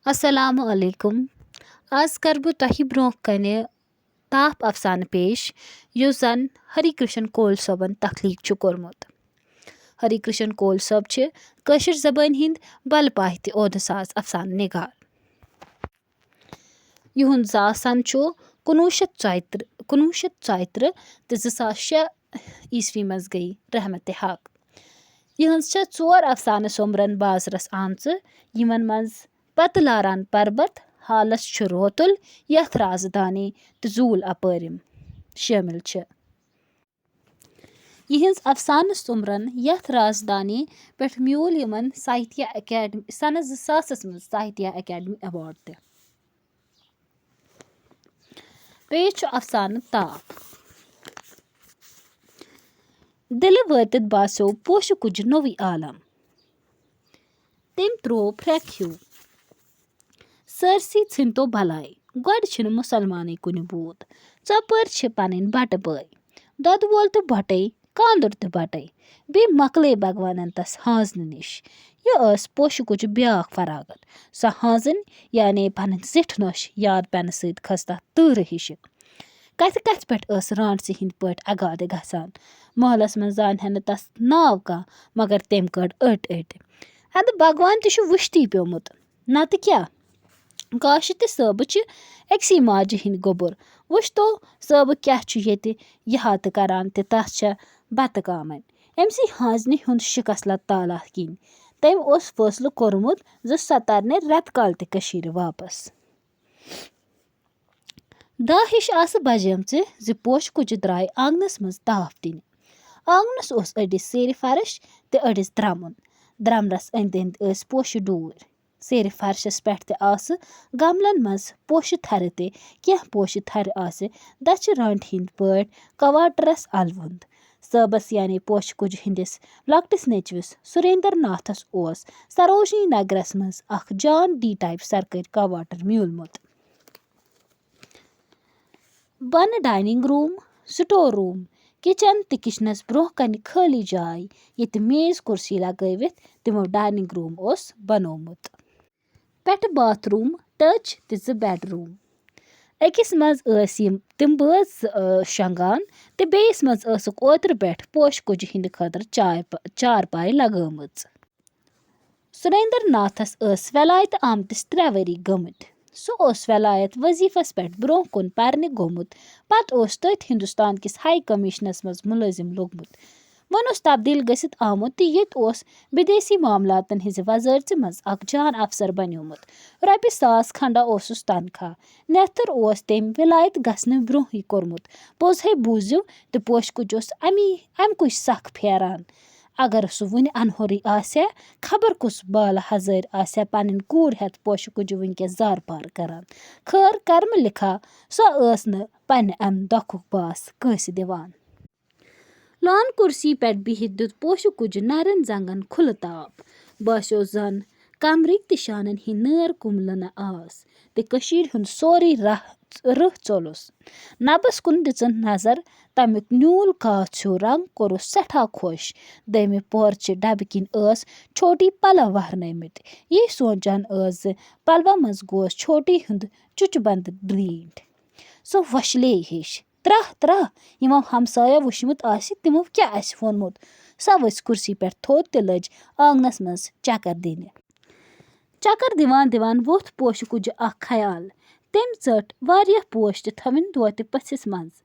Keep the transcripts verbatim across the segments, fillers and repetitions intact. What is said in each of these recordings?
السلام علیکم۔ آز کَرٕ بہٕ تۄہہِ برٛونٛہہ کَنہِ تاپھ افسانہٕ پیش، یُس زَن ہری کرشن کول صٲبن تخلیٖق چھُ کوٚرمُت۔ ہری کرشن کول صٲب چھِ کٲشِر زبٲنۍ ہٕنٛدۍ بَلہٕ پایہِ تہِ عہدٕ ساز افسانہٕ نِگار۔ یِہُنٛد زا سَن چھُ کُنوُہ شیٚتھ ژۄیہِ تٕرٛہ، کُنوُہ شیٚتھ ژۄیہِ تٕرٛہ تہٕ زٕ ساس شےٚ عیسوی منٛز گٔیہِ رحمتِ حق۔ یِہٕنٛز چھےٚ ژور افسانہٕ سوٚمبرَن بازرَس آمژٕ، یِمَن منٛز پتہٕ لاران پربت، حالس چھُ روتُل، یتھ رازدانی تہٕ زوٗل اپٲرِم شٲمِل چھِ۔ یِہٕنٛز افسانہٕ سوٚمبرَن یتھ رازدانی پٮ۪ٹھ میوٗل یِمن ساہتیہ اکیڈمی، سنہٕ زٕ ساسَس منٛز ساہتیہ اکیڈمی ایوارڈ تہِ۔ بیٚیہِ چھُ افسانہٕ تاپھ۔ دِلہِ وٲتِتھ باسیو پوشہٕ کُجہِ نوٚوُے عالم۔ تٔمۍ ترٛوو پھرٛٮ۪کھ ہیوٗ۔ سٲرسٕے ژھٕنۍ تو بلاے، گۄڈٕ چھِنہٕ مُسلمانٕے کُنہِ بوٗت۔ ژۄپٲرۍ چھِ پنٕنۍ بٹہٕ بٲے۔ دۄدٕ وول تہٕ بۄٹَے، کانٛدُر تہٕ بٹَے۔ بیٚیہِ مۄکلے بھگوانن تس ہٲنزنہٕ نِش۔ یہِ ٲس پوشہٕ کُجہِ بیٛاکھ فراغت۔ سۄ ہٲنزٕنۍ، یعنی پنٕنۍ زِٹھ نۄش یاد پٮ۪نہٕ سۭتۍ کھٔژ تتھ تۭرٕ ہِشہِ۔ کتھِ کتھِ پٮ۪ٹھ ٲس رانٛٹسہِ ہٕنٛدۍ پٲٹھۍ اگادِ گژھان۔ محلس منٛز زانہِ ہا نہٕ تس ناو کانٛہہ، مگر تٔمۍ کٔڑ أٹۍ أٹۍ۔ ادٕ بھگوان تہِ چھُ وٕچھتٕے پیومُت، نتہٕ کیٛاہ؟ کاشہِ تہٕ صٲبہٕ چھِ أکسٕے ماجہِ ہٕنٛدۍ گوٚبُر۔ وٕچھ تو، صٲبہٕ کیٛاہ چھُ ییٚتہِ یہِ ہا تہٕ کران تہٕ تس چھےٚ بتہٕ کامٕنۍ۔ أمۍ سٕے ہٲنزنہِ ہُنٛد شِکس لتالہ کِنۍ۔ تٔمۍ اوس فٲصلہٕ کوٚرمُت زِ سۄ ترنہِ رٮ۪تہٕ کالہِ تہِ کٔشیٖرِ واپس۔ دَہ ہِش آسہٕ بجیمژٕ زِ پوشہٕ کُجہِ درٛاے آنٛگنس منٛز تاپھ دِنہِ۔ آنٛگنس اوس أڑِس سیرِ فرٕش تہٕ أڑِس درٛمُن۔ درٛمرس أنٛدۍ أنٛدۍ ٲسۍ پوشہٕ ڈوٗرۍ۔ سیرِ فرشس پٮ۪ٹھ تہِ آسہٕ گملن منٛز پوشہٕ تھرِ تہِ۔ کینٛہہ پوشہٕ تھرِ آسہٕ دچھِ رانٛٹہِ ہٕنٛدۍ پٲٹھۍ کواٹرس الوُنٛد۔ صٲبس یعنی پوشہٕ کُجہِ ہٕنٛدِس لۄکٹِس نیٚچوِس سُریندر ناتھس اوس سروجنی نگرس منٛز اکھ جان ڈی ٹایپ سرکٲرۍ کواٹر میوٗلمُت۔ بۄنہٕ dining room, store room, kitchen تہٕ کچنس برٛونٛہہ کنہِ خٲلی جاے، ییٚتہِ میز کُرسی لگٲوِتھ تِمو ڈایننگ روٗم اوس بنوومُت۔ پٮ۪ٹھٕ باتھ روٗم، ٹچ تہٕ زٕ بیڈ روٗم۔ أکِس منٛز ٲسۍ یِم تِم بٲژ، ٲ، شۄنٛگان تہٕ بیٚیِس منٛز ٲسٕکھ اوترٕ پٮ۪ٹھ پوشہٕ کُجہِ ہِنٛدِ خٲطرٕ چاے پ-، چارپاے لگٲومٕژ۔ سُریندر ناتھس ٲس وٮ۪لایتہٕ آمتِس ترٛےٚ ؤری گٔمٕتۍ۔ سُہ اوس وٮ۪لایت وظیفس پٮ۪ٹھ برٛونٛہہ کُن پرنہِ گوٚمُت۔ پتہٕ اوس تٔتھۍ ہندوستان کِس ہائی کمیشنس منٛز مُلٲزِم لوٚگمُت۔ وۄنۍ اوس تبدیٖل گٔژھِتھ آمُت تہٕ ییٚتہِ اوس بدیسی معاملاتن ہٕنٛزِ وزارژِ منٛز اکھ جان افسر بنیومُت۔ رۄپیہِ ساس کھنڈا اوسُس تنخواہ۔ نیتھٕر اوس تٔمۍ وِلایت گژھنہٕ برٛونٛہٕے کوٚرمُت۔ پوٚز ہے بوٗزِو تہٕ پوشہٕ کُج اوس امی، امہِ کُج سکھ پھیران۔ اگر سُہ وُنہِ انہورٕے آسہِ ہا، خبر کُس بالہٕ ہزٲرۍ آسہِ ہا پنٕنۍ کوٗر ہٮ۪تھ پوشہٕ کُجہِ وُنکٮ۪س زارپار کران۔ خٲر کرمہٕ لیکھا، سۄ ٲس نہٕ پننہِ امہِ دۄکھُک باس کٲنٛسہِ دِوان۔ لان کُرسی پٮ۪ٹھ بِہِتھ دیُت پوشہٕ کُجہِ نرٮ۪ن زنٛگن کھُلہٕ تاپھ۔ باسیو زن کمرٕکۍ تہِ شانن ہٕنٛدۍ نٲر کُملہٕ نہٕ آس تہٕ کٔشیٖرِ ہُنٛد سورُے راہ، رٕہ ژوٚلُس۔ نبس کُن دِژٕن نظر، تمیُک نیوٗل کاژ ہیوٗ رنٛگ کوٚرُس سٮ۪ٹھاہ خۄش۔ دوٚیمہِ پورچہِ ڈبہٕ کِنۍ ٲس چھوٹی پلو وہرنٲومٕتۍ۔ یی سونٛچان ٲس زِ پلوو منٛز گوس چھوٹی ہُنٛد چُچہِ بنٛدٕ ڈرٛیٖنٛٹھ۔ سۄ وۄشلے ہِش۔ ترٛاہ ترٛاہ یِمو ہمسایو وُچھمُت آسہِ، تِمو کیٛاہ آسہِ ووٚنمُت؟ سۄ ؤژھ کُرسی پٮ۪ٹھ تھوٚد تہٕ لٔج آنٛگنس منٛز چکر دِنہِ۔ چکر دِوان دِوان ووٚتھ پوشہٕ کُجہِ اکھ خیال۔ تٔمۍ ژٔٹ واریاہ پوش تہٕ تھٲوِن دوتہِ پٔژھِس منٛز۔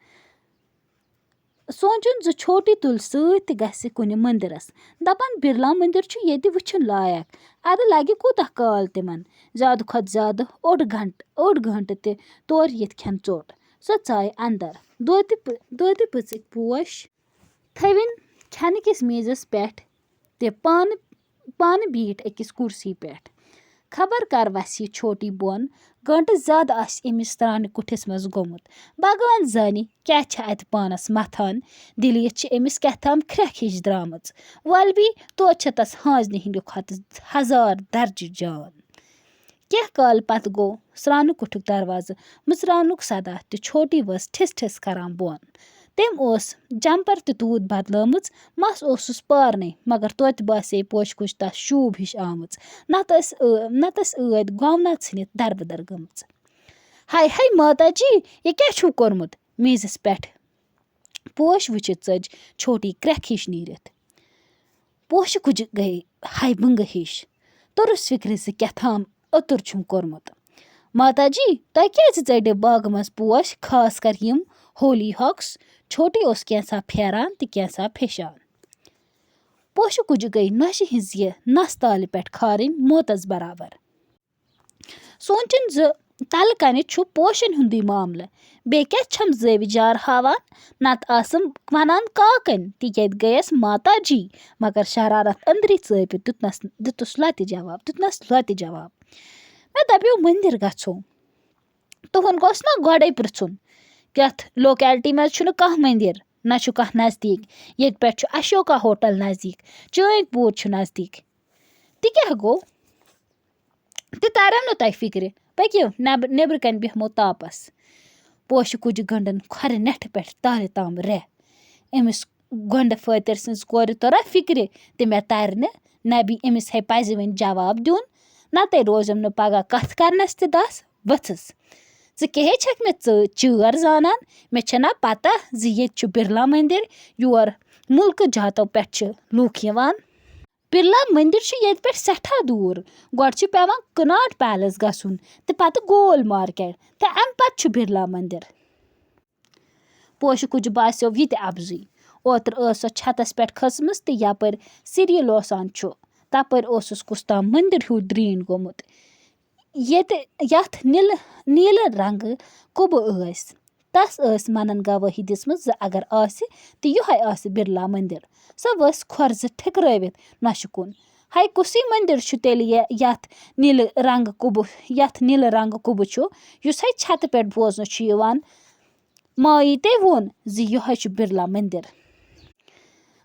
سونٛچُن زِ چھوٹی تُلۍ سۭتۍ تہٕ گژھِ کُنہِ مٔنٛدِرس۔ دپان، بِرلا مٔنٛدِر چھُ ییٚتہِ وُچھُن لایق۔ ادٕ لگہِ کوٗتاہ کال تِمن؟ زیادٕ کھۄتہٕ زیادٕ اوٚڑ گھنٹہٕ، اوٚڑ گھنٹہٕ تہِ تورٕ یِتھ کھٮ۪ن ژوٚٹ۔ سۄ ژایہِ اندر۔ دودِ پٔ-، دودِ پٔژھِکۍ پوش تھٲوِن کھٮ۪نہٕ کِس میزس پٮ۪ٹھ تہٕ پانہٕ، پانہٕ بیٖٹھ أکِس کُرسی پٮ۪ٹھ۔ خبر کر وسہِ یہِ چھوٹی بۄن، گٲنٹہٕ زیادٕ آسہِ أمِس سرٛانہِ کُٹھِس منٛز گوٚمُت۔ بھگوان زانہِ کیٛاہ چھِ اتہِ پانس متھان، دِلہِ یَتھ چھِ أمِس کیٛاہ تام کھرٛٮ۪کھ ہِش درٛامٕژ۔ وۄلبی توتہِ چھےٚ تس ہٲنزنہِ ہٕنٛدِ کھۄتہٕ ہزار درجہٕ جان۔ کینٛہہ کالہٕ پتہٕ گوٚو سرٛانہٕ کُٹھُک دروازٕ مٕژراونُک صدا تہٕ چھوٹی ؤژھ ٹھِس ٹھِس کران بۄن۔ تٔمۍ اوس جمپر تہِ توٗت بدلٲومٕژ، مَس اوسُس پارنَے، مگر توتہِ باسے پوشہِ کُج تَس شوٗب ہِش آمٕژ۔ نَتہٕ ٲسۍ ٲ-، نَتہٕ ٲسۍ ٲدۍ گۄونا ژھٕنِتھ دَربٕدَر گٔمٕژ۔ "ہاے ہاے ماتا جی، یہِ کیٛاہ چھُو کوٚرمُت؟" میزَس پٮ۪ٹھ پوش وٕچھِتھ ژٔج چھوٹی کرٛٮ۪کھ ہِش نیٖرِتھ۔ پوشہِ کُجہِ گٔے ہاے بٕنٛگہٕ ہِش، توٚرُس فِکرِ زِ کیٛاہ تھام اوٚتُر چھُم کوٚرمُت۔ "ماتا جی، تۄہہِ کیٛازِ ژٔٹِو باغہٕ منٛز پوش، خاص کر یِم ہولی ہاکس؟" چھوٹی اوس کینٛژھا پھیران تہٕ کینٛژھا پھیشان۔ پوشہِ کُجہِ گٔے نۄشہِ ہِنٛز یہِ نس تالہِ پٮ۪ٹھ کھارٕنۍ موتس برابر۔ سونٛچُن زِ تلہٕ کنہِ چھُ پوشن ہُنٛدُے معاملہٕ۔ بیٚیہِ کیٛاہ چھَم زٲوِج جار ہاوان؟ نتہٕ آسہٕ ونان کاکن تہِ ییٚتہِ گٔیَس ماتا جی، مگر شرارت أنٛدری ژٲپِتھ دیُتنس، دیُتُس لتہِ جواب، دیُتنس لتہِ جواب۔ مےٚ دپیو مٔنٛدِر گژھو۔ تُہُنٛد گوٚژھ نا گۄڈَے پرٛژھُن، یَتھ locality منٛز چھُنہٕ کانٛہہ مٔنٛدِر، نہ چھُ کانٛہہ نزدیٖک۔ ییٚتہِ پٮ۪ٹھ چھُ اشوکا ہوٹل نزدیٖک، چٲنٛگۍ پوٗر چھُ نزدیٖک۔ تہِ کیٛاہ گوٚو؟ تہِ تریو نہٕ تۄہہِ فِکرِ؟ پٔکِو، نٮ۪بر، نیٚبرٕ کنہِ بیٚہمو تاپس۔ پوشہِ کُجہِ گٔنٛڈٕن کھۄرِ نٮ۪ٹھٕ پٮ۪ٹھ تالہِ تام ریٚہہ۔ أمِس گۄنٛڈٕ فٲطر سٕنٛز کورِ توٚرا فِکرِ تہٕ مےٚ ترِ نہٕ نبی، أمِس ہے پزِ وۄنۍ جواب دیُن، نتہٕ روزم نہٕ پگاہ کتھ کرنس تہِ دس۔ ؤژھٕس۔ ژٕ کیٛاہ ہے چھکھ مےٚ ژٕ چٲر زانان؟ مےٚ چھےٚ نا پتہ زِ ییٚتہِ چھُ برلا مندر، یور مُلکہٕ جاتو پٮ۪ٹھ چھِ لوٗکھ یِوان۔ برلا مندر چھُ ییٚتہِ پٮ۪ٹھ سٮ۪ٹھاہ دوٗر۔ گۄڈٕ چھُ پٮ۪وان کناٹ پیلس گژھُن تہٕ پتہٕ گول مارکیٹ تہٕ امہِ پتہٕ چھُ برلا مندر۔ پوشہِ کُجہِ باسیو یہِ تہِ اَپزُے۔ اوترٕ ٲس سۄ چھتس پٮ۪ٹھ کھٔژمٕژ تہٕ یپٲرۍ سِری لوسان چھُ، تپٲرۍ اوسُس کُس تام مندر ہیوٗ درٛیٖن گوٚمُت، ییٚتہِ، یتھ نیٖلہٕ، نیٖلہٕ رنگہٕ قُبہٕ ٲسۍ۔ تس ٲس منن گوٲہی دِژمٕژ زِ اگر آسہِ، تہٕ یِہوٚے آسہِ برلا مندر۔ سۄ ؤژھ کھۄر زٕ ٹھِکرٲوِتھ نۄشہِ کُن۔ "ہے، کُسٕے مندر چھُ تیٚلہِ یہِ، یتھ نیٖلہٕ رنگہٕ قُبہٕ، یتھ نیٖلہٕ رنگہٕ قُبہٕ چھُ، یُس ہے چھتہٕ پٮ۪ٹھ بوزنہٕ چھُ یِوان؟" مائی تے ووٚن زِ یِہوٚے چھُ برلا مندر۔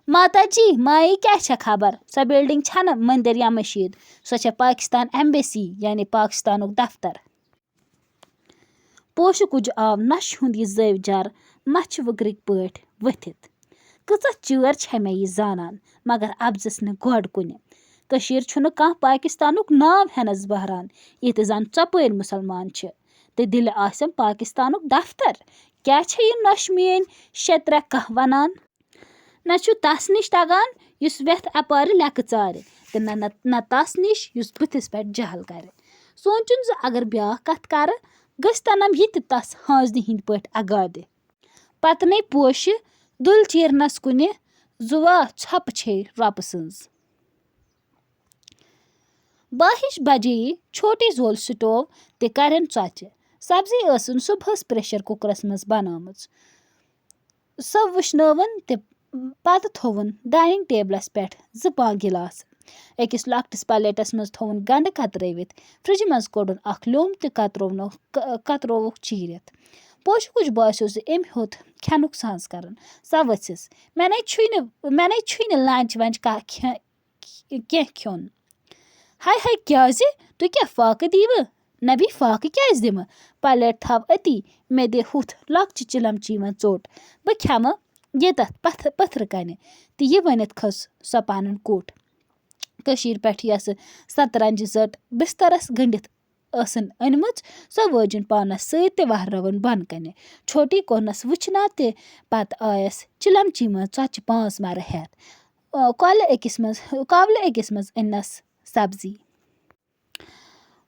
"ماتا جی، مائی کیٛاہ چھےٚ خبر؟ سۄ building چھَنہٕ مندر یا مٔشیٖد، سۄ چھےٚ پاکستان embassy، یعنی پاکستانُک دفتر۔" پوشہٕ کُجہِ آو نۄشہِ ہُنٛد یہِ زٲوۍ جار مَچھِ وٕگرٕکۍ پٲٹھۍ ؤتھِتھ۔ کۭژاہ چٲر چھےٚ مےٚ یہِ زانان، مگر اَپزَس نہٕ گۄڈٕ کُنہِ۔ کٔشیٖر چھُنہٕ کانٛہہ پاکستانُک ناو ہٮ۪نَس بہران، ییٚتہِ زَن ژۄپٲرۍ مُسلمان چھِ۔ تہٕ دِلہِ آسٮ۪م پاکستانُک دفتر۔ کیٛاہ چھےٚ یہِ نۄشہِ میٛٲنۍ شےٚ ترٛےٚ کاہ وَنان؟ نہ چھُ تس نِش تگان، یُس وٮ۪تھ اپارِ لیٚکہٕ ژارِ، تہٕ نہ، نہ، نہ تس نِش، یُس بٕتھِس پٮ۪ٹھ جہل کرِ۔ سونٛچُن زِ اگر بیٛاکھ کتھ کرٕ، گٔژھۍ تنم یہِ تہِ تس ہٲنزنہِ ہٕنٛدۍ پٲٹھۍ اگادِ۔ پتہٕ نے پوشہِ دُل چیرنس کُنہِ، زُوا ژھۄپہٕ چھے رۄپہٕ سٕنٛز۔ باہِش بجے چھوٹی زول سٹوو تہِ کرن ژۄچہِ۔ سبزی ٲسٕن صُبحس پریشر کُکرس منٛز بنٲومٕژ۔ سۄ وٕشنٲوٕن تہٕ پتہٕ تھووُن ڈایننگ ٹیبلس پٮ۪ٹھ زٕ پانٛژھ گِلاس۔ أکِس لۄکٹِس پلیٹس منٛز تھووُن گنڈٕ کترٲوِتھ۔ فرجہِ منٛز کوٚڑُن اکھ لیوٚمب تہٕ کتروونو-، ک-، کترووُکھ چیٖرِتھ۔ پوشہِ کُج باسیو زِ أمۍ ہیوٚت کھٮ۪نُک سانس کرُن۔ سۄ ؤژھِس۔ "مےٚ نے چھُے نہٕ، مےٚ نے چھُے نہٕ لنچ ونچ کا-، کھے-، کینٛہہ کھیوٚن۔" "ہاے ہاے، کیٛازِ؟ تُہۍ کیٛاہ فاقہٕ دیٖوٕ؟ نبی، فاقہٕ کیٛازِ دِمہٕ؟ پلیٹ تھاو أتی، مےٚ دِ ہُتھ لۄکچہِ چِلم چیٖمن ژوٚٹ، بہٕ کھٮ۪مہٕ ییٚتٮ۪تھ پتھٕ-، پتھرٕ کنہِ۔" تہٕ یہِ ؤنِتھ کھٔژ سۄ پنُن کوٚٹ۔ کٔشیٖرِ پٮ۪ٹھ یۄسہٕ سترنجہِ زٔٹ بسترس گٔنڈِتھ ٲسٕن أنمٕژ، سۄ وٲجِن پانس سۭتۍ تہٕ وہرٲوٕن بۄنہٕ کنہِ۔ چھوٹی کوٚرنس وٕچھنا تہٕ پتہٕ آیس چِلم چیٖمن ژۄچہِ پانٛژھ مرٕ ہٮ۪تھ۔ آ، کۄلہِ أکِس منٛز، کۄلہِ أکِس منٛز أننَس سبزی۔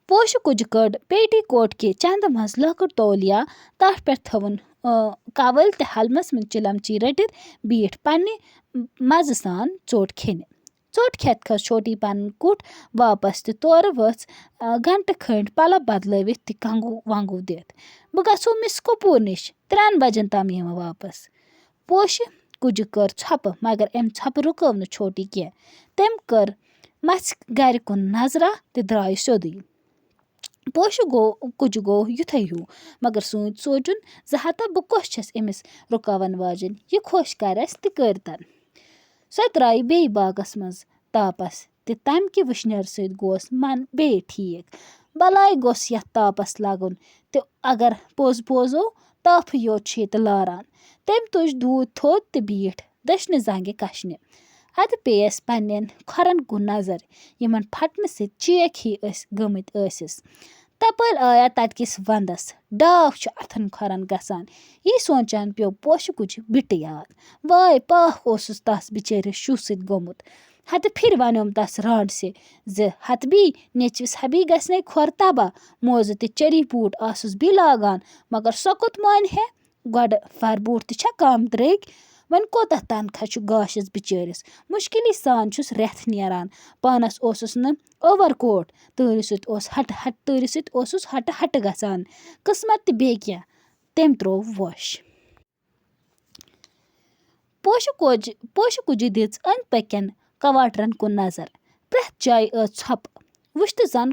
پوشہٕ کُجہِ کٔڈ پیٹی کوٹ کہِ چندٕ منٛز لۄکُٹ تولیا، تَتھ پٮ۪ٹھ تھٲوٕن، آ، کَوٕلۍ تہٕ ہلمس منٛز چِلم چی رٔٹِتھ بیٖٹھ پننہِ مزٕ سان ژوٚٹ کھیٚنہِ۔ ژوٚٹ کھٮ۪تھ کھٔژ چھوٹی پنُن کُٹھ واپس تہٕ تورٕ ؤژھ، آ، گھنٹہٕ کھنٛڈ پلو بدلٲوِتھ تہٕ کنگو ونگو دِتھ۔ "بہٕ گژھو مِس کپوٗر نِش، ترٛٮ۪ن بجن تام یِمہٕ واپس۔" پوشہِ کُجہِ کٔر ژھۄپہٕ، مگر أمۍ ژھۄپہٕ رُکٲو نہٕ چھوٹی کینٛہہ۔ تٔمۍ کٔر مَژھِ گَرِ کُن نظرا تہٕ درٛاے سیوٚدُے۔ پوشہِ گوٚو، کُجہِ گوٚو یُتھُے ہیوٗ، مگر سوٗنٛچ سونٛچُن زِ ہتا بہٕ کۄس چھَس أمِس رُکاوَن واجٮ۪ن، یہِ خۄش کَرٮ۪س تہِ کٔرۍتَن۔ سۄ درٛایہِ بیٚیہِ باغَس منٛز تاپَس تہٕ تَمہِ کہِ وٕشنیر سۭتۍ گوس من بیٚیہِ ٹھیٖک۔ بَلاے گوٚژھ یَتھ تاپَس لَگُن تہٕ اگر پوٚز بوزو، تاپھٕ یوت چھُ ییٚتہِ لاران۔ تٔمۍ تُج دوٗد تھوٚد تہٕ بیٖٹھ دٔچھنہِ زنٛگہِ کَشنہِ۔ اَتہِ پیٚیَس پنٛنٮ۪ن کھۄرَن کُن نظر، یِمَن پھٹنہٕ سۭتۍ چیک ہی أسۍ گٔمٕتۍ ٲسِس۔ تَپٲرۍ آیا تَتہِ کِس وَندَس ڈاکھ چھُ اَتھَن کھۄرَن گژھان۔ یی سونٛچان پیوٚو پوشہٕ کُجہِ بِٹہٕ یاد۔ واے پاکھ اوسُس تَس بِچٲرِس شُہ سۭتۍ گوٚمُت۔ ہَتہٕ پھِرِ وَنیوم تَس رانٛڈسہِ زِ، "ہَتہٕ بی، نیٚچوِس ہَبی گژھِ نے کھۄر تباہ، موزٕ تہِ چٔری بوٗٹھ آسُس بی لاگان، مگر سۄ کوٚت مانہِ ہے؟" گۄڈٕ فر بوٗٹھ تہِ چھا کم درٛگۍ؟ وۄنۍ کوتاہ تنخواہ چھُ گاشس بِچٲرِس؟ مُشکِلی سان چھُس رٮ۪تھ نیران۔ پانس اوسُس نہٕ اوور کوٹ، تۭرِ سۭتۍ اوس ہٹہٕ ہٹہٕ، تۭرِ سۭتۍ اوسُس ہٹہٕ ہٹہٕ گژھان۔ قٕسمت تہٕ بیٚیہِ کینٛہہ، تٔمۍ ترٛوو وۄش۔ پوشہٕ کۄج-، پوشہٕ کُجہِ دِژ أنٛدۍ پٔکٮ۪ن کواٹرن کُن نظر۔ پرٛٮ۪تھ جایہِ ٲس ژھۄپہٕ۔ وٕچھ تہٕ زن،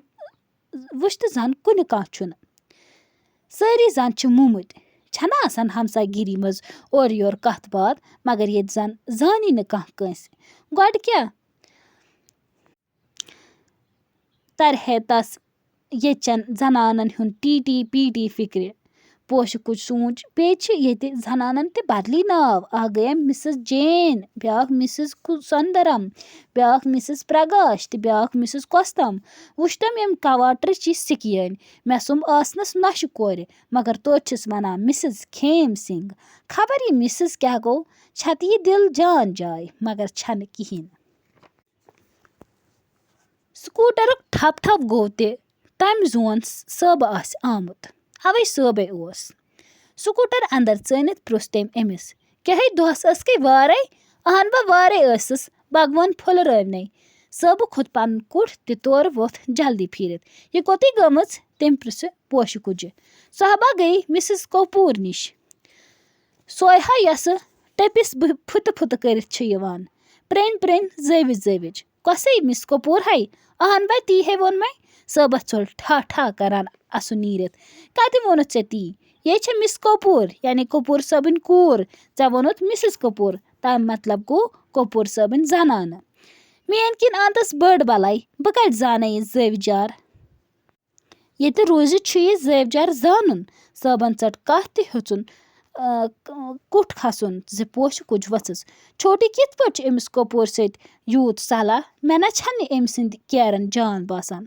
وٕچھ تہٕ زن کُنہِ کانٛہہ چھُنہٕ۔ سٲری زَن چھِ موٗمٕتۍ۔ چھَنہ آسان ہمسایہِ گِری منٛز اورٕ یورٕ کَتھ باتھ، مگر ییٚتہِ زَن زانی نہٕ کانٛہہ کٲنٛسہِ۔ گۄڈٕ کیٛاہ تَرِ ہے تَس ییٚتہِ چٮ۪ن زَنانَن ہُنٛد ٹی ٹی پی ٹی فِکرِ؟ پوشہٕ کُج سوٗنٛچ، بیٚیہِ چھِ ییٚتہِ زَنانَن تہِ بدلی ناو۔ اَکھ گٔیَم مِسٕز جین، بیٛاکھ مِسٕز کُ-، سُندرم، بیٛاکھ مِسٕز پرٛگاش تہٕ بیٛاکھ مِسٕز کۄستم۔ وٕچھتم ییٚمہِ کواٹرٕچ یہِ سِکیٖن۔ مےٚ سُمب آسنَس نۄشہِ کورِ، مگر توتہِ چھِس وَنان مِسٕز کھیم سِنگھ۔ خبر یہِ مِسٕز کیٛاہ گوٚو؟ چھَتہٕ یہِ دِل جان جاے، مگر چھَنہٕ کِہیٖنۍ۔ سکوٗٹرُک ٹھپ ٹھپ گوٚو تہِ تَمہِ زون صٲبہٕ آسہِ آمُت۔ اَوَے صٲبَے اوس۔ سکوٗٹر اندر ژٲنِتھ پرُژھ تٔمۍ أمِس، "کیٛاہ ہے دۄہَس ٲسکھٕے وارَے؟ اہن بہٕ وارَے ٲسٕس، بھگوان پھُلرٲونَے۔" صٲبہٕ کھوٚت پنُن کُٹھ تہٕ تورٕ ووٚتھ جلدی پھیٖرِتھ۔ "یہِ کوٚتٕے گٔمٕژ؟" تٔمۍ پرُژھ پوشہٕ کُجہِ۔ "صاحبہ گٔے مِسٕز کپوٗر نِش۔ سۄے ہا یۄسہٕ ٹٔپِس بہٕ پھُتہٕ پھُتہٕ کٔرِتھ چھِ یِوان۔ پرٛٮ۪نۍ پرٛٮ۪نۍ زٲوِج زٲوِج۔" "کۄسٕے مِس کپوٗر ہے؟" "اہن بہ تی ہے ووٚن مےٚ۔" صٲبَس ژوٚل ٹھاہ ٹھاہ کران اَسُن نیٖرِتھ۔ "کَتہِ ووٚنُتھ ژےٚ تی؟ یے چھےٚ مِس کپوٗر، یعنی کپوٗر صٲبٕنۍ کوٗر۔ ژےٚ ووٚنُتھ مِسٕز کپوٗر، تَمہِ مطلب گوٚو کپوٗر صٲبٕنۍ زنانہٕ۔ میٛٲنۍ کِنۍ آنتَس بٔڑ بَلاے، بہٕ کَتہِ زانَے یہِ زٲوِجار؟" "ییٚتہِ روٗزِتھ چھُ یہِ زٲوجار زانُن۔" صٲبن ژٔٹ کَتھ تہِ ہیوٚژُن، آ، ک-، کُٹھ کھسُن زِ پوشہٕ کُج ؤژھٕس۔ "چھوٹی کِتھ پٲٹھۍ چھُ أمِس کپوٗر سۭتۍ یوٗت صلاح؟ مےٚ نہ چھَنہٕ أمۍ سٕنٛدۍ کیرن جان باسان۔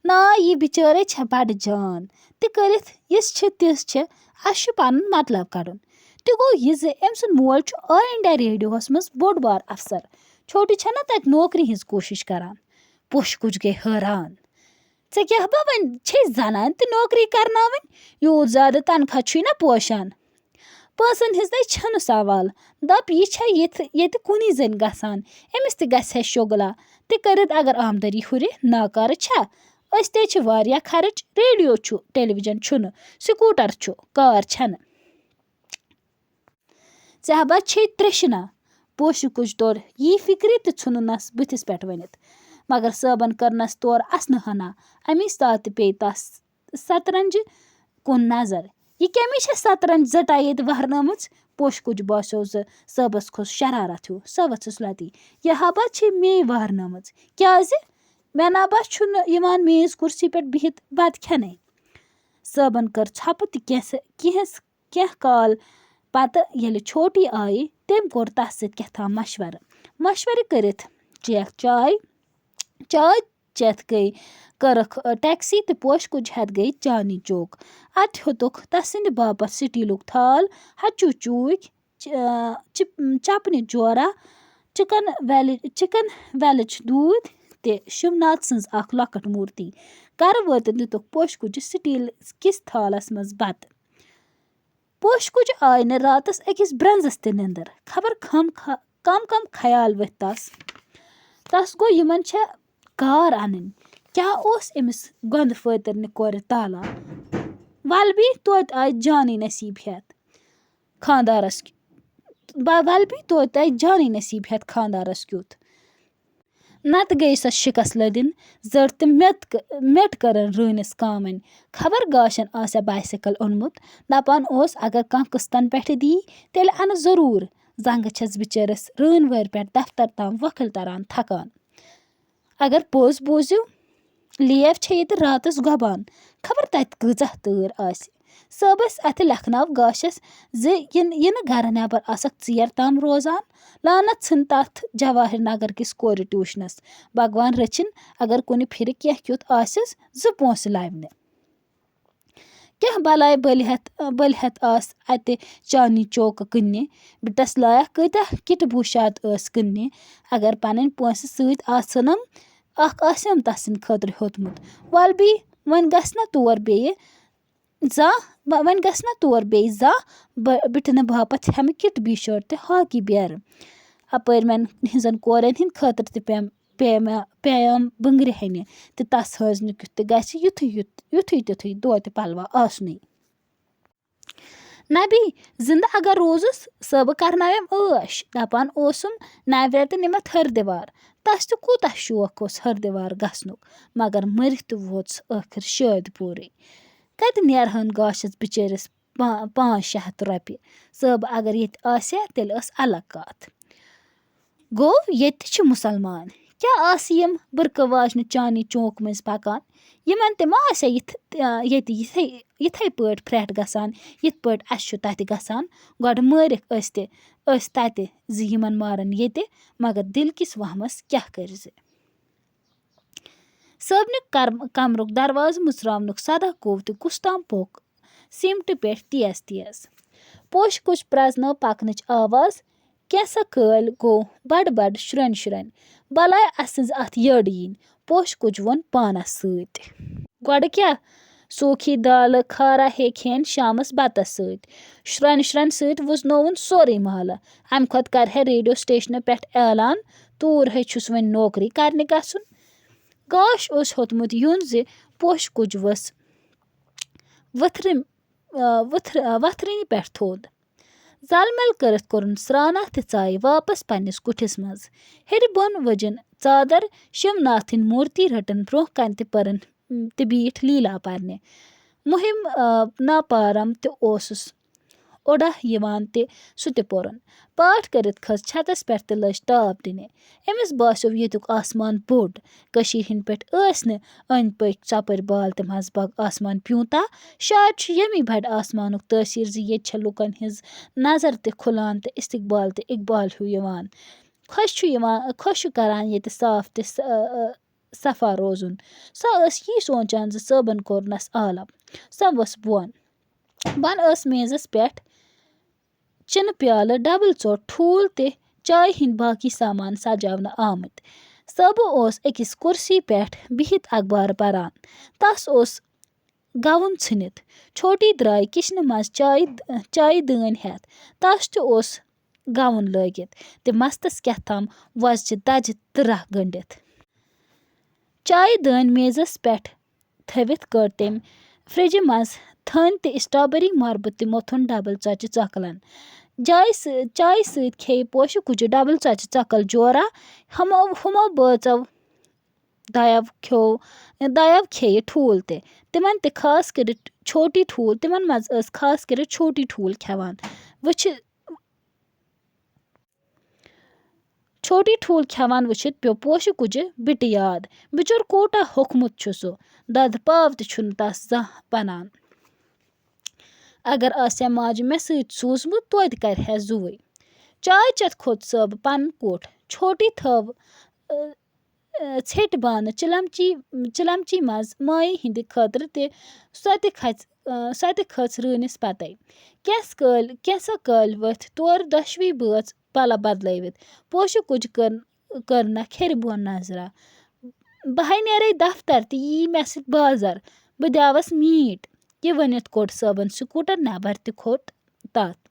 نا، یہِ بِچٲرے چھےٚ بَڑٕ جان۔ تہِ کٔرِتھ یِژھ چھِ تِژھ چھِ، اَسہِ چھُ پَنُن مطلب کَڑُن۔" تہِ گوٚو یہِ زِ أمۍ سُنٛد مول چھُ آل انڈیا ریڈیوہَس منٛز بوٚڑ بار افسر۔ چھوٹی چھَنہ تَتہِ نوکری ہِنٛز کوٗشِش کران؟ پوشہٕ کُج گٔے حٲران۔ "ژےٚ کیٛاہ با وۄنۍ چھے زنانہِ تہِ نوکری کرناوٕنۍ؟ یوٗت زیادٕ تنخواہ چھُے نہ پوشان؟" "پونٛسن ہٕنٛز نے چھَنہٕ سوال۔ دَپ، یہِ چھےٚ ییٚتہِ، ییٚتہِ کُنی زٔنۍ گژھان۔ أمِس تہِ گژھِ ہے شُغلہ۔ تہِ کٔرِتھ اگر آمدنی ہُرِ، ناکارٕ چھےٚ۔ أسۍ تے چھِ واریاہ خرٕچ۔ ریڈیو چھُ، ٹیلی ویژن چھُنہٕ، سکوٗٹر چھُ، کار چھَنہٕ۔" ژےٚ ہا با چھے ترٛیشنا۔ پوشہٕ کُج توٚر یی فِکرِ تہٕ ژھُنُنس بٕتھِس پٮ۪ٹھ ؤنِتھ۔ مگر صٲبن کٔرنس تورٕ اَسنہٕ ہنا۔ اَمی ساتہٕ پیٚیہِ تس سترنجہِ کُن نظر۔ "یہِ کَمہِ چھےٚ سترنج زٹا ییٚتہِ وہرنٲمٕژ؟" پوشہٕ کُج باسیو زِ صٲبس کھوٚت شرارت ہیوٗ۔ سۄ ؤژھٕس لۄتی۔ "یہِ ہا با چھے مے وہرنٲمٕژ۔ کیٛازِ؟ مےٚ نا با چھُنہٕ یِوان میز کُرسی پٮ۪ٹھ بِہِتھ بتہٕ کھٮ۪نَے۔" صٲبن کٔر ژھۄپہٕ تہٕ کینٛہہ کینٛہہ کال پتہٕ ییٚلہِ چھوٹی آیہِ، تٔمۍ کوٚر تس سۭتۍ کیٛاہ تام مشورٕ۔ مشورٕ کٔرِتھ چیٚیَکھ چاے۔ چاے چٮ۪تھ گٔے، کٔرٕکھ، ٲ، ٹیکسی تہٕ پوشہٕ کُج ہٮ۪تھ گٔے چاندنی چوک۔ اَتہِ ہیوٚتُکھ تسٕنٛدِ باپتھ سٹیٖلُک تھال، ہَچوٗ چوٗکۍ، چ-، چپ-، چپنہِ جورا، چکن ویلی-، چکن ویلٕچ دوٗدۍ تہٕ شِوناتھ سٕنٛز اکھ لۄکٕٹ مورتی۔ گرٕ وٲتِتھ دِتُکھ پوشہٕ کُجہِ سٹیٖل کِس تھالس منٛز بتہٕ۔ پوشہٕ کُجہِ آیہِ نہٕ راتس أکِس برٛنٛزس تہِ نِندٕر۔ خبر کم خ-، کم کم خیال ؤتھۍ تس۔ تس گوٚو، یِمن چھےٚ کار انٕنۍ۔ کیٛاہ اوس أمِس گۄندٕ فٲطرنہِ کورِ تالا؟ ولبی توتہِ آیہِ جانٕے نصیٖب ہٮ۪تھ خانٛدارس کی-، با-، ولبی توتہِ آیہِ جانٕے نصیٖب ہٮ۪تھ خانٛدارس کیُتھ۔ نتہٕ گٔیہِ سۄ شِکس لٔدٕنۍ زٔٹ تہٕ میٚٹ ک-، میٚٹ کٔرٕن رٲنِس کامٕنۍ۔ خبر گاشن آسیا بایسیکل اوٚنمُت۔ دپان اوس، اگر کانٛہہ قٕسطن پٮ۪ٹھٕ دِیہِ، تیٚلہِ انہٕ ضروٗر۔ زنٛگہٕ چھَس بِچٲرِس رٲنۍ وٲرۍ پٮ۪ٹھ دفتر تام وۄکھٕلۍ تران تھکان۔ اگر پوٚز بوٗزِو، لیف چھےٚ ییٚتہِ راتس گۄبان۔ خبر تتہِ کۭژاہ تۭر آسہِ۔ صٲب ٲسۍ اَتھِ لیکھناو گاشَس زِ یِن-، یِنہٕ گَرٕ نٮ۪بر آسَکھ ژیر تام روزان۔ لعنت ژھٕن تَتھ جواہر نگر کِس کورِ ٹیوٗشنَس۔ بھگوان رٔچھِن، اگر کُنہِ پھِرِ کینٛہہ کیُتھ آسٮ۪س، زٕ پونٛسہٕ لَوِ نہٕ۔ کیٛاہ بَلاے بٔلۍ ہٮ۪تھ، بٔلۍ ہٮ۪تھ آس اَتہِ چاندنی چوکہٕ کٕننہِ۔ بِٹَس لایَکھ کۭتیٛاہ کِٹہٕ بوٗشات ٲس کٕننہِ۔ اگر پَنٕنۍ پونٛسہٕ سۭتۍ آسہٕ ہَنم، اَکھ آسہِ ہَم تَس سٕنٛدِ خٲطرٕ ہیوٚتمُت۔ وَلہٕ بی، وۄنۍ گژھِ نہ تور بیٚیہِ۔ زانٛہہ، وۄ-، وۄنۍ گژھِ نہ تور بیٚیہِ زانٛہہ۔ بہٕ، بِٹہٕ نہٕ باپتھ ہٮ۪مہٕ کِٹ بی شٲٹ تہٕ ہاکی بیرٕ۔ اَپٲرۍ مٮ۪ن ہٕنٛزن کورٮ۪ن ہٕنٛدِ خٲطرٕ تہِ پیٚم-، پیٚم-، پیٚم بٕنٛگرِ ہٮ۪نہِ تہٕ تَس ہٲنٛزنہِ کیُتھ تہِ گژھِ یُتھُے یُتھ، یُتھُے تیُتھُے دوتہِ پلوا آسنُے۔ نبی، زِندٕ اگر روٗزُس، سۄ بہٕ کرناوٮ۪م عٲش۔ دَپان اوسُم، نَوِ رٮ۪تہٕ نِمَتھ ہردِوار۔ تَس تہِ کوٗتاہ شوق اوس ہردِوار گژھنُک، مگر مٔرِتھ تہِ ووت سُہ ٲخٕر شٲدۍ پوٗرٕے۔ کَتہِ نیرہَن گاشَس بِچٲرِس پا-، پانٛژھ شےٚ ہَتھ رۄپیہِ؟ صٲبہٕ اگر ییٚتہِ آسہِ ہا، تیٚلہِ ٲس الگ کَتھ۔ گوٚو، ییٚتہِ تہِ چھِ مُسلمان۔ کیٛاہ آسہٕ یِم بُرکہٕ واجنہِ چاندنی چوک مٔنٛزۍ پَکان؟ یِمَن تہِ ما آسہِ ہا یِتھ-، ییٚتہِ یِتھَے، یِتھَے پٲٹھۍ پھرٛٹھ گژھان، یِتھ پٲٹھۍ اَسہِ چھُ تَتہِ گژھان؟ گۄڈٕ مٲرِکھ أسۍ تہِ، أسۍ تَتہِ زِ یِمَن مارَن ییٚتہِ، مگر دِل کِس وہمَس کیٛاہ کٔرۍ زِ؟ صٲبنہِ کر-، کمرُک دروازٕ مُژراونُک صدا گوٚو تہٕ کُس تام پوٚک سیٖمٹہٕ پٮ۪ٹھ تیز تیز۔ پوشہٕ کُچ پرٛزنٲو پکنٕچ آواز، کینٛژھا کٲلۍ گوٚو بڑٕ بڑٕ شرٛۄنۍ شرٛۄنۍ۔ بلاے اسٕنٛز اتھ یٔڈ یِنۍ۔ پوشہٕ کُچ ووٚن پانس سۭتۍ۔ گۄڈٕ کیٛاہ؟ سوکھی دالہٕ کھارا ہے کھٮ۪ن شامس بتس سۭتۍ۔ شرٛۄنۍ شرٛۄنۍ سۭتۍ وُزنووُن سورُے محلہٕ۔ امہِ کھۄتہٕ کرِ ہے ریڈیو سٹیشنہٕ پٮ۪ٹھ اعلان، توٗر ہے چھُس وۄنۍ نوکری کرنہِ گژھُن۔ گاش اوس ہیوٚتمُت یُن زِ پوشہٕ کُج ؤژھ ؤتھرِ-، آ، ؤتھر-، آ، وتھرِنہِ پٮ۪ٹھ تھوٚد۔ زل مل کٔرِتھ کوٚرُن سرٛانہٕ تہٕ ژایہِ واپس پننِس کُٹھِس منٛز۔ ہیٚرِ بۄن ؤجِن ژادر، شِو ناتھٕنۍ مورتی رٔٹٕن برٛونٛہہ کنہِ تہٕ پٔرٕن، م، تہٕ بیٖٹھ لیٖلا پرنہِ۔ مُہِم، آ، ناپارم تہِ اوسُس اوٚڑاہ یِوان تہِ سُہ تہِ پوٚرُن۔ پاٹھ کٔرِتھ کھٔژ چھتس پٮ۪ٹھ تہٕ لٔج تاپھ دِنہِ۔ أمِس باسیو ییٚتیُک آسمان بوٚڑ۔ کٔشیٖرِ ہِنٛدۍ پٲٹھۍ ٲسۍ نہٕ أنٛدۍ پٔکۍ ژۄپٲرۍ بال تہِ منٛزباگ آسمان پیوٗنٛتاہ۔ شاید چھُ ییٚمی بَڑِ آسمانُک تٲثیٖر زِ ییٚتہِ چھےٚ لُکن ہِنٛز نظر تہِ کھُلان تہٕ استقبال تہِ اقبال ہیوٗ یِوان۔ خۄش چھُ یِوان، خۄش چھُ کران ییٚتہِ صاف تہٕ س-، ٲ، ٲ، صفا روزُن۔ سۄ ٲس یی سونٛچان زِ صٲبن کوٚرنس عالم۔ سۄ ؤژھ بۄن۔ بۄن ٲس میزس پٮ۪ٹھ چِنہٕ پیالہٕ، ڈبل ژوٚٹ، ٹھوٗل تہٕ چایہِ ہٕنٛدۍ باقی سامان سجاونہٕ آمٕتۍ۔ صٲبہٕ اوس أکِس کُرسی پٮ۪ٹھ بِہِتھ اخبار پران۔ تس اوس گاوُن ژھٕنِتھ۔ چھوٹی درٛاے کچنہٕ منٛز چایہِ، چایہِ دٲنۍ ہٮ۪تھ۔ تس تہِ اوس گاوُن لٲگِتھ تہٕ مستس کیٛاہ تام وۄزجہِ دجہِ تٕرٛکھ گٔنٛڈِتھ۔ چایہِ دٲنۍ میزس پٮ۪ٹھ تھٲوِتھ کٔڑ تٔمۍ فرجہِ منٛز تھٔنۍ تہٕ اسٹرابری مربہٕ تہٕ موٚتھُن ڈبل ژۄچہِ ژۄکلن۔ جایہِ سۭ-، چایہِ سۭتۍ کھیٚیہِ پوشہٕ کُجہِ ڈبل ژۄچہِ ژۄکل جورا۔ ہمو، ہُمو بٲژو دایو کھیوٚو، دایو کھیٚیہِ ٹھوٗل تہِ۔ تِمن تہِ خاص کٔرِتھ چھوٹی ٹھوٗل، تِمن منٛز ٲس خاص کٔرِتھ چھوٹی ٹھوٗل کھٮ۪وان۔ وٕچھِ-، چھوٹی ٹھوٗل کھٮ۪وان وٕچھِتھ پیوٚو پوشہٕ کُجہِ بِٹہٕ یاد۔ بِچور کوٗتاہ ہوٚکھمُت چھُ سُہ۔ دۄدٕ پاو تہِ چھُنہٕ تس زانٛہہ بنان۔ اگر آسہِ ہا ماجہِ مےٚ سۭتۍ سوٗزمُت، توتہِ کرِ ہا زُوٕے۔ چاے چٮ۪تھ کھوٚت صٲبہٕ پنُن کُٹھ۔ چھوٹی تھٲو، ٲ، ٲ، ژھیٚٹۍ بانہٕ چِلمچی، چِلمچی منٛز مایہِ ہِنٛدِ خٲطرٕ تہِ۔ سۄ تہِ کھژ-، ٲ، سۄ تہِ کھٔژ رٲنِس پتے۔ کینٛژھ کٲلۍ، کینٛژھا کٲلۍ ؤتھۍ تورٕ دۄشوٕے بٲژ پلو بدلٲوِتھ۔ پوشہٕ کُج کٔر، کٔر نہ کھیرِ بۄن نظرا۔ بہٕ ہے نیرے دفتر تہٕ یی مےٚ سۭتۍ بازر۔ بہٕ دیاوس میٖٹ۔ یہِ ؤنِتھ کوٚڑ صٲبن سکوٗٹر نٮ۪بر تہٕ کھوٚت تتھ۔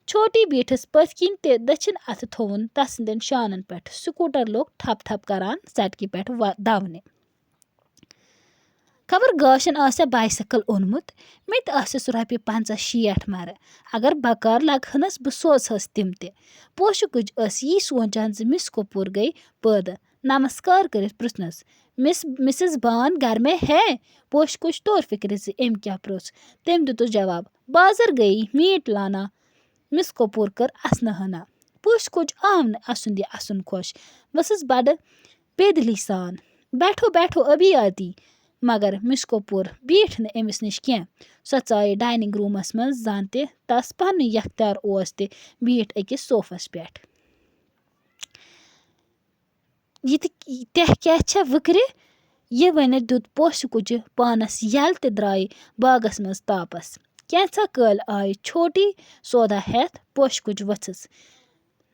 چھوٹی بیٖٹھٕس پٔتھۍ کِنۍ تہٕ دٔچھِنۍ اَتھٕ تھووُن تَس سٕنٛدٮ۪ن شانَن پٮ۪ٹھ۔ سکوٗٹر لوٚگ ٹھپ ٹھپ کران سڑکہِ پٮ۪ٹھ وَ-، دَونہِ۔ خبر گاشَن آسیا بایسیکل اوٚنمُت؟ مےٚ تہِ آسٮ۪س رۄپیہِ پنٛژاہ شیٹھ مَرٕ۔ اگر بکار لگہٕ ہنس، بہٕ سوزہس تِم تہِ۔ پوشہٕ کُج ٲس یی سونٛچان زِ مِس کپوٗر گٔے پٲدٕ۔ نمسکار کٔرِتھ پرٛژھنس، "مِس، مسز بان گھر میں ہے؟" پوشہٕ کُج توٚر فِکرِ زِ أمۍ کیٛاہ پرٛژھ۔ تٔمۍ دیُتُس جواب، "بازر گٔیی میٖٹ لانا۔" مِس کپوٗر کٔر اسنہٕ ہنا۔ پوشہٕ کُج آو نہٕ اسُن یہِ اسُن خۄش۔ ؤژھٕس بڑٕ بے دِلی سان، "بیٹھو، بیٹھو، ابھی آتی۔" مگر مِس کپوٗر بیٖٹھ نہٕ أمِس نِش کینٛہہ۔ سۄ ژایہِ ڈایننگ روٗمَس منٛز، زَن تہِ تَس پننُے یختیار اوس تہِ بیٖٹھ أکِس صوفَس پٮ۪ٹھ۔ "یہِ تہِ، تہِ کیٛاہ چھےٚ وٕکرِ؟" یہِ ؤنِتھ دیُت پوشہٕ کُجہِ پانَس یَلہٕ تہِ درٛایہِ باغَس منٛز تاپَس۔ کینٛژھا کٲلۍ آیہِ چھوٹی سودا ہٮ۪تھ پوشہٕ کُج ؤژھٕس۔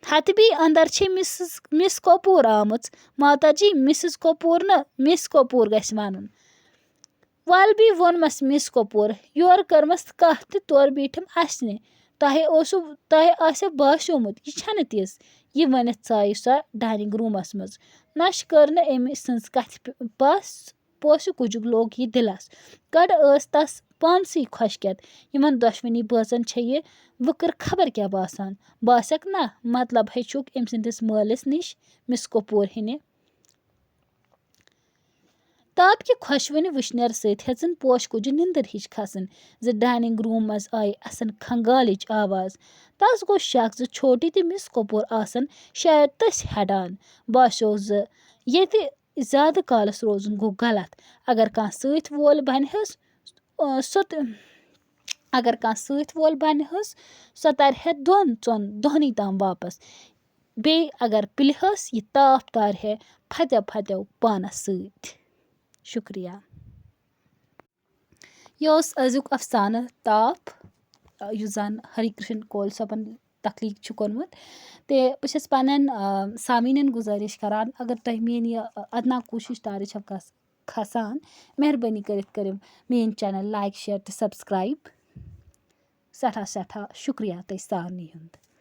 "ہتہٕ بی اندر چھے مسز، مِس کپوٗر آمٕژ۔" "ماتا جی، مسز کپوٗر نہٕ، مِس کپوٗر گژھِ وَنُن۔" "وَلہٕ بی ووٚنمَس مِس کپوٗر، یورٕ کٔرمَس کَتھ تہٕ تورٕ بیٖٹھِم اَسنہِ۔ تۄہہِ اوسوٕ، تۄہہِ آسیو باسیومُت، یہِ چھَنہٕ تِژھ۔" یہِ ؤنِتھ ژایہِ سۄ ڈایننگ روٗمَس منٛز۔ نۄشہِ کٔر نہٕ أمۍ سٕنٛز کَتھِ پ-، پَس۔ پوشہٕ کُجُک لوٚگ یہِ دِلَس۔ گۄڈٕ ٲس تَس پانسٕے خۄشکیٚتھ۔ یِمَن دۄشوٕنی بٲژَن چھےٚ یہِ وٕکٕر خبر کیٛاہ باسان۔ باسٮ۪کھ نہ، مطلب ہیٚچھُکھ أمۍ سٕنٛدِس مٲلِس نِش مِس کپوٗر ہِنہِ۔ تاپکہِ خۄشوٕنہِ وٕشنیر سۭتۍ ہیٚژٕن پوشہٕ کُجہِ نِندٕر ہِش کھسٕنۍ زِ ڈایننگ روٗم منٛز آیہِ اَسَن کھنگالٕچ آواز۔ تَس گوٚو شک زِ چھوٹی تہٕ مِس کپوٗر آسَن شاید تٔسۍ ہٮ۪ڈان۔ باسیو زِ ییٚتہِ زیادٕ کالَس روزُن گوٚو غلط۔ اگر کانٛہہ سۭتۍ وول بَنہِ حظ، آ، سۄ تہٕ، اگر کانٛہہ سۭتۍ وول بَنہِ حظ، سۄ تَرِ ہے دۄن ژۄن دۄہنٕے تام واپَس۔ بیٚیہِ اگر پِلہِ حظ، یہِ تاپھ تارِ ہے پھَتیو پھَتیو پانَس سۭتۍ۔ شُکریہ۔ یہِ اوس أزیُک افسانہٕ تاپھ، یُس زَن ہری کرشن کول صٲبَن تخلیٖق چھُ کوٚرمُت۔ تہٕ بہٕ چھَس پَنٕنٮ۪ن، آ، سامعیٖنَن گُزٲرِش کَران، اگر تۄہہِ میٛٲنۍ یہِ، آ، ادنا کوٗشِش ٹارِ چھَو کَس-، کھسان، مہربٲنی کٔرِتھ کٔرِو میٛٲنۍ channel like، share تہٕ subscribe۔ سٮ۪ٹھاہ سٮ۪ٹھاہ شُکریہ تۄہہِ سارنٕے ہُنٛد۔